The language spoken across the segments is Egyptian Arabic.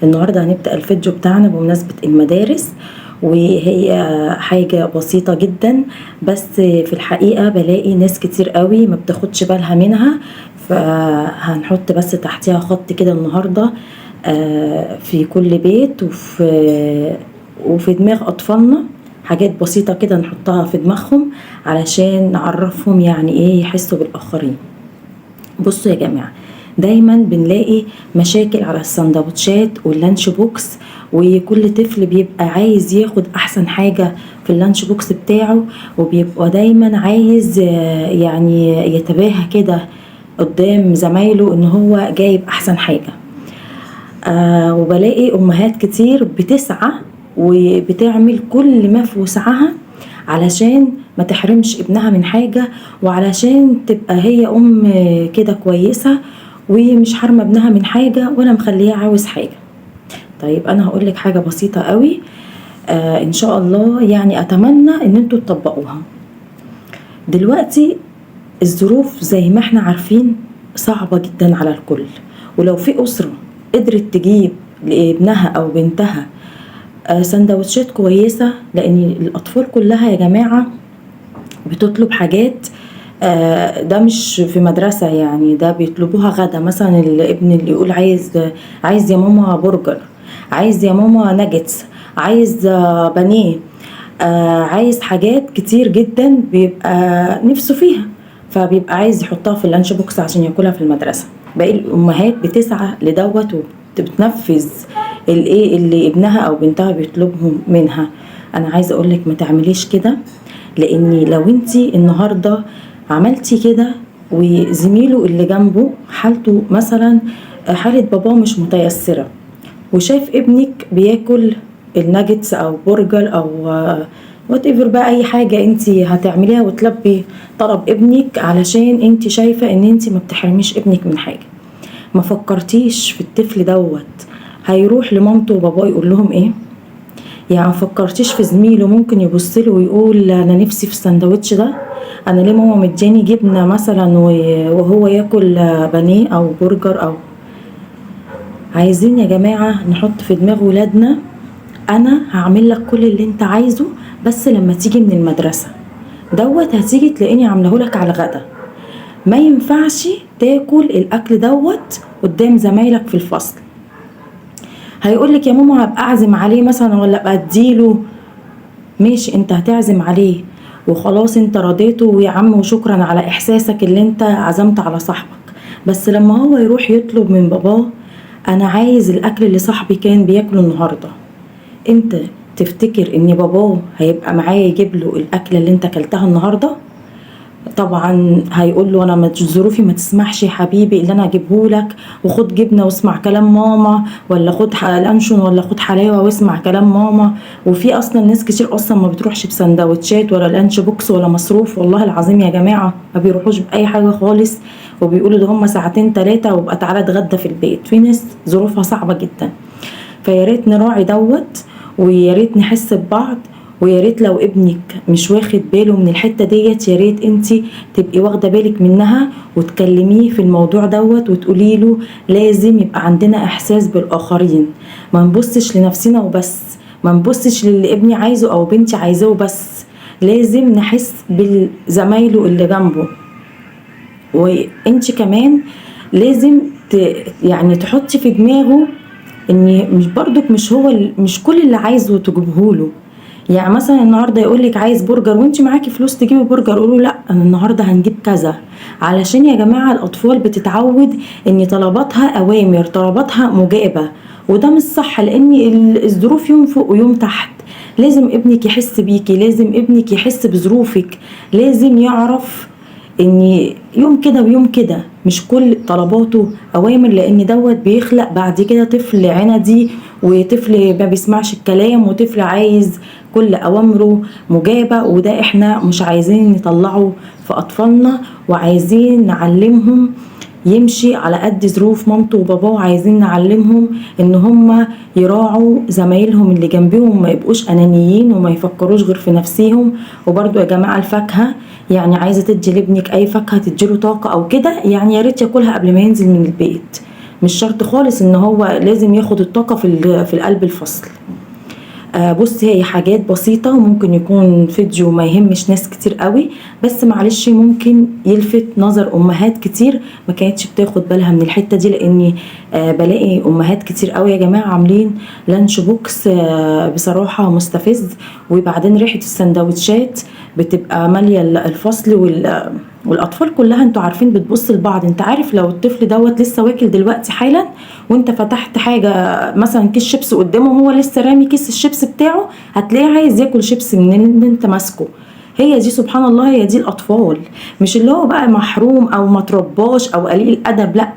النهاردة هنبدأ الفيديو بتاعنا بمناسبة المدارس، وهي حاجة بسيطة جدا، بس في الحقيقة بلاقي ناس كتير قوي ما بتاخدش بالها منها، فهنحط بس تحتها خط كده النهاردة في كل بيت وفي دماغ أطفالنا حاجات بسيطة كده نحطها في دماغهم علشان نعرفهم يعني ايه يحسوا بالآخرين. بصوا يا جماعة، دايما بنلاقي مشاكل على السندوتشات وال lunch box، وكل طفل بيبقى عايز ياخد احسن حاجة في ال lunch box بتاعه، وبيبقى دايما عايز يعني يتباهى كده قدام زمايله ان هو جايب احسن حاجة. وبلاقي امهات كتير بتسعى وبتعمل كل ما في وسعها علشان ما تحرمش ابنها من حاجة، وعلشان تبقى هي ام كده كويسة ومش حارمة ابنها من حاجة ولا مخليه عاوز حاجة. طيب انا هقولك حاجة بسيطة قوي، ان شاء الله يعني اتمنى ان انتوا تطبقوها. دلوقتي الظروف زي ما احنا عارفين صعبة جدا على الكل، ولو في أسرة قدرت تجيب لابنها أو بنتها سندوتشات كويسة، لأن الأطفال كلها يا جماعة بتطلب حاجات، ده مش في مدرسة يعني، ده بيطلبوها غدا. مثلا الابن اللي يقول عايز يا ماما برجر، عايز يا ماما ناجتس، عايز بانيه، عايز حاجات كتير جدا بيبقى نفسه فيها، فبيبقى عايز يحطها في ال lunch box عشان ياكلها في المدرسة. باقي الأمهات بتسعى لدوت وبتنفذ الايه اللي ابنها او بنتها بيطلبهم منها. انا عايزه اقولك ما تعمليش كده، لان لو انتي النهارده عملتي كده وزميله اللي جنبه حالته مثلا حالة باباه مش متيسرة، وشاف ابنك بياكل الناجتس او برجر او whatever بقى، اي حاجة انتي هتعمليها وتلبي طلب ابنك علشان انتي شايفة ان انتي ما بتحرميش ابنك من حاجة، ما فكرتيش في الطفل دوت هيروح لمامته وباباه يقول لهم ايه؟ يعني ما فكرتيش في زميله ممكن يبص له ويقول انا نفسي في السندوتش ده، انا ليه ماما مدياني جبنه مثلا وهو ياكل بانيه او برجر؟ او عايزين يا جماعه نحط في دماغ ولادنا انا هعمل لك كل اللي انت عايزه، بس لما تيجي من المدرسه دوت هتيجي تلاقيني عامله لك على الغدا. ما ينفعش تاكل الاكل دوت قدام زمايلك في الفصل. هيقولك يا ماما هبقى اعزم عليه مثلا ولا ابقى اديله. ماشي، انت هتعزم عليه وخلاص، انت رضيته ويا عم وشكرا على احساسك اللي انت عزمت على صاحبك، بس لما هو يروح يطلب من باباه انا عايز الاكل اللي صاحبي كان بياكله النهارده، انت تفتكر ان باباه هيبقى معاه يجيب له الاكل اللي انت اكلتها النهارده؟ طبعا هيقول له انا ظروفي ما تسمحش يا حبيبي اللي انا اجيبه لك، وخد جبنه واسمع كلام ماما، ولا خد لانشون، ولا خد حلاوه واسمع كلام ماما. وفي اصلا ناس كتير اصلا ما بتروحش بسندوتشات ولا lunch box ولا مصروف، والله العظيم يا جماعه ما بيروحوش باي حاجه خالص، وبيقولوا ده هم ساعتين 3 وابقى تعالى اتغدى في البيت. في ناس ظروفها صعبه جدا، فيا ريت نراعي دوت، ويا ريت نحس ببعض، ويا ريت لو ابنك مش واخد باله من الحتة ديت يا ريت انتي تبقي واخدة بالك منها وتكلميه في الموضوع دوت، وتقولي له لازم يبقى عندنا احساس بالاخرين، ما نبصش لنفسنا وبس، ما نبصش للي ابني عايزه او بنتي عايزاه وبس، لازم نحس بزمايله اللي جنبه. وانتي كمان لازم تحطي في دماغه ان مش برضك مش هو مش كل اللي عايزه تجيبهوله. يعني مثلا النهارده يقولك عايز برجر وانت معاكي فلوس تجيبي برجر، قولوا لا انا النهارده هنجيب كذا، علشان يا جماعه الاطفال بتتعود ان طلباتها اوامر، طلباتها مجابه، وده مش صح، لان الظروف يوم فوق ويوم تحت. لازم ابنك يحس بيكي، لازم ابنك يحس بظروفك، لازم يعرف ان يوم كده ويوم كده، مش كل طلباته اوامر، لان دوت بيخلق بعد كده طفل عندي، وطفل ما بيسمعش الكلام، وطفل عايز كل اوامره مجابه، وده احنا مش عايزين نطلعه في اطفالنا، وعايزين نعلمهم يمشي على قد ظروف مامته وباباه، عايزين نعلمهم ان هم يراعوا زمايلهم اللي جنبهم، ما يبقوش انانيين وما يفكروش غير في نفسيهم. وبرضو يا جماعه الفاكهه، عايزه تدي لابنك اي فاكهه تديله طاقه او كده، يا ريت ياكلها قبل ما ينزل من البيت، مش شرط خالص ان هو لازم ياخد الطاقة في قلب الفصل. بص، هي حاجات بسيطة وممكن يكون فيديو ما يهمش ناس كتير قوي، بس معلش ممكن يلفت نظر امهات كتير ما كانتش بتاخد بالها من الحتة دي، لاني بلاقي امهات كتير قوي يا جماعة عاملين lunch box بصراحة مستفز، وبعدين ريحة السندوتشات بتبقى مالية الفصل والاطفال كلها انتوا عارفين بتبص لبعض. انت عارف لو الطفل دوت لسه واكل دلوقتي حالا وانت فتحت حاجة مثلا كيس شيبس قدامه وهو لسه رامي كيس الشيبس بتاعه، هتلاقيه عايز ياكل شيبس من اللي انت ماسكه. هي دي سبحان الله، هي دي الاطفال، مش اللي هو بقى محروم او ما ترباش او قليل ادب، لا،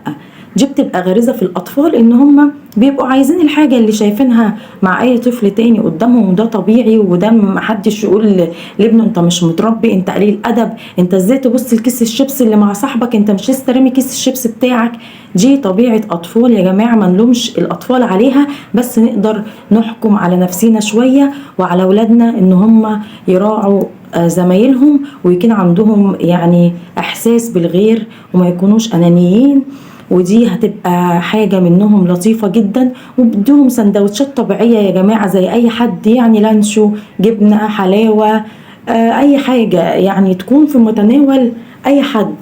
دي بتبقى غريزة في الاطفال ان هم بيبقوا عايزين الحاجة اللي شايفينها مع اي طفل تاني قدامهم، وده طبيعي، وده محدش يقول لابنه انت مش متربي، انت قليل ادب، انت ازاي تبص لكيس الشيبس اللي مع صاحبك، انت مش لسه رامي كيس الشيبس بتاعك. دي طبيعة اطفال يا جماعة، ما نلومش الاطفال عليها، بس نقدر نحكم على نفسينا شوية وعلى اولادنا ان هم يراعوا زمايلهم ويكون عندهم يعني احساس بالغير وما يكونوش انانيين، ودي هتبقى حاجة منهم لطيفة جدا. وبدوهم سندوتشات طبيعية يا جماعة زي أي حد، يعني لانشو، جبنة، حلاوة، أي حاجة يعني تكون في متناول أي حد،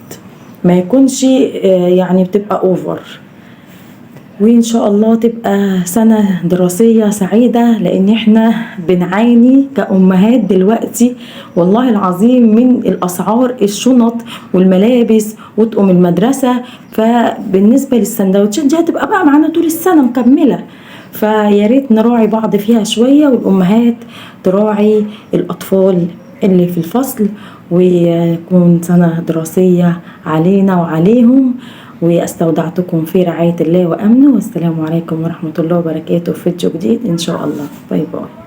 ما يكونش يعني بتبقى أوفر. وإن شاء الله تبقى سنة دراسية سعيدة، لأن إحنا بنعاني كأمهات دلوقتي والله العظيم من الأسعار، الشنط والملابس وطقم المدرسة، فبالنسبة للسندوتشات دي هتبقى بقى معانا طول السنة مكملة، فيا ريت نراعي بعض فيها شوية، والأمهات تراعي الأطفال اللي في الفصل، ويكون سنة دراسية علينا وعليهم. واستودعتكم في رعاية الله وأمنه، والسلام عليكم ورحمة الله وبركاته في فيديو جديد إن شاء الله. bye bye.